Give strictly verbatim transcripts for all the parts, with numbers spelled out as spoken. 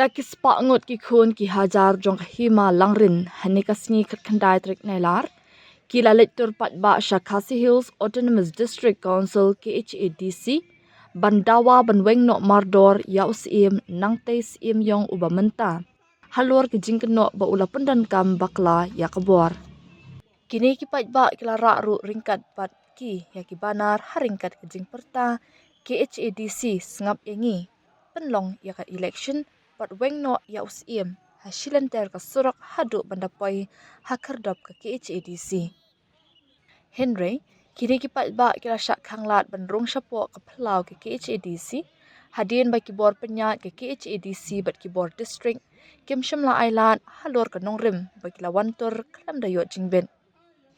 Ïa ki spah ngut ki khun ki hajar jong ka Hima Langrin, ha kane ka sngi khatkhyndai tarik Nailar, ki la leit tur paidbah sha Khasi Hills Autonomous District Council, K H A D C, ban dawa ban weng noh mardor ïa u Syiem, nangtei Syiem Ïong uba mynta, halor ka jingkynnoh ba u la pyndonkam bakla ïa ka bor. Kine ki paidbah ki la rah ruh ryngkat bad ki ïa ki banner ha ryngkat ka jingpyrta, K H A D C sngap ïa ngi, pynlong ïa ka election, bad weng noh ïa u Syiem ha shilynter ka surok haduh ban da poi ha khyrdop ka K H A D C. Hynrei kine ki paidbah ki la shah khanglad ban rung shapoh ka phyllaw ka K H A D C, hadien ba ki bor pynïaid ka K H A D C bad ki bor district kim shym la ailad halor ka nongrim ba ki la wan tur khlem da ïoh jingbit.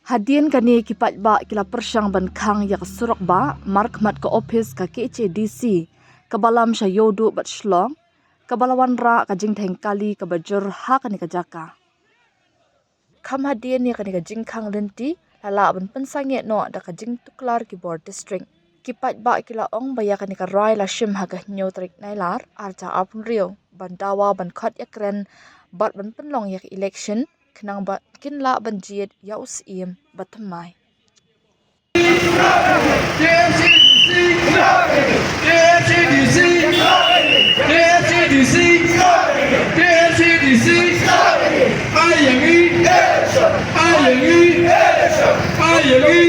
Hadien kane ki paidbah ki la pyrshang ban khang ïa ka surok bah markhmat ka ophis ka K H A D C, kaba lam sha Ïewduh bad Shillong, kaba la wanrah ka jingdheng kali kaba jur ha kane ka jaka. Kham hadien ïa kane ka jingkhang lynti, la lah ban pynsangeh noh da ka jingtuklar ki bor district. Ki paidbah ki la ong ba ïa kane ka rai la shim ha ka hynñiew tarik Nailar, arhajar arphew hynriew, ban dawa ban khot ïakren bad ban pynlong ïa ka election, khnang ba kin lah ban jied ïa u Syiem bathymmai. K H A D C, K H A D C, K H A D C, K H A D C, ai ïa ngi, ai ïa ngi, ai ïa ngi.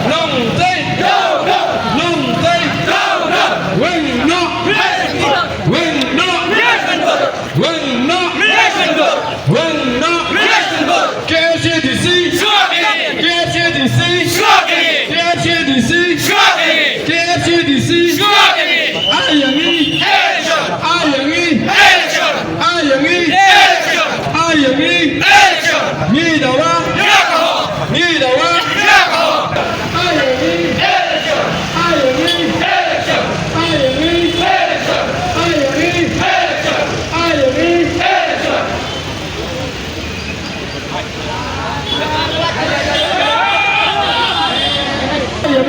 Nongtei, nongtei, weng noh, weng noh, weng noh, weng noh. K H A D C, K H A D C, K H A D C, K H A D C. Ai ïa ngi, ai ïa ngi, ai ïa ngi, ai ïa ngi. Ngi dawa, ngi dawa. Ai ïa ngi, ai ïa ngi, ai ïa ngi, ai ïa ngi, ai ïa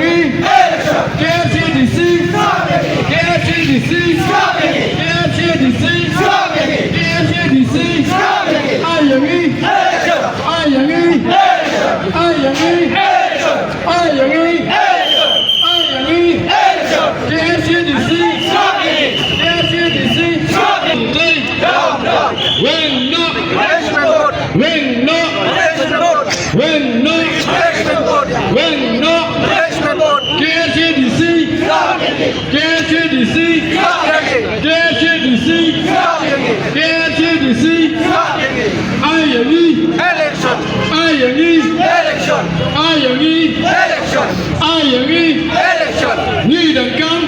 ngi. K H A D C, K H A D C, K H A D C, K H A D C. Ai ïa ngi, ai ïa ngi, ai ïa ngi, ai ïa ngi, ai ïa ngi. K H A D C, K H A D C. Nongtei, weng noh, weng noh, weng noh, weng noh. K H A D C, K H A D C, K H A D C, K H A D C. Ai ïa ngi, ai ïa ngi, ai ïa ngi, ai ïa ngi. Ngi donkam.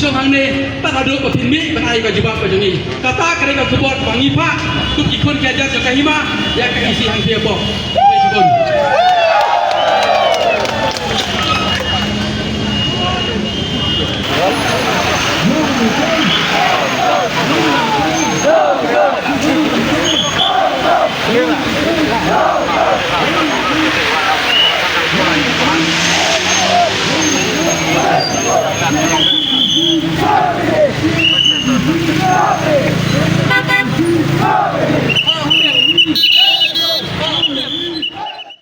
Shong hangne, tad haduh ba phin mih ban ai ka jubab ka jong ngi. Kata ka dei ka khubor ba ngi phah, kum ki khun ki hajar jong ka Hima, ïa ka E C hangtei hapoh. Khublei shibun.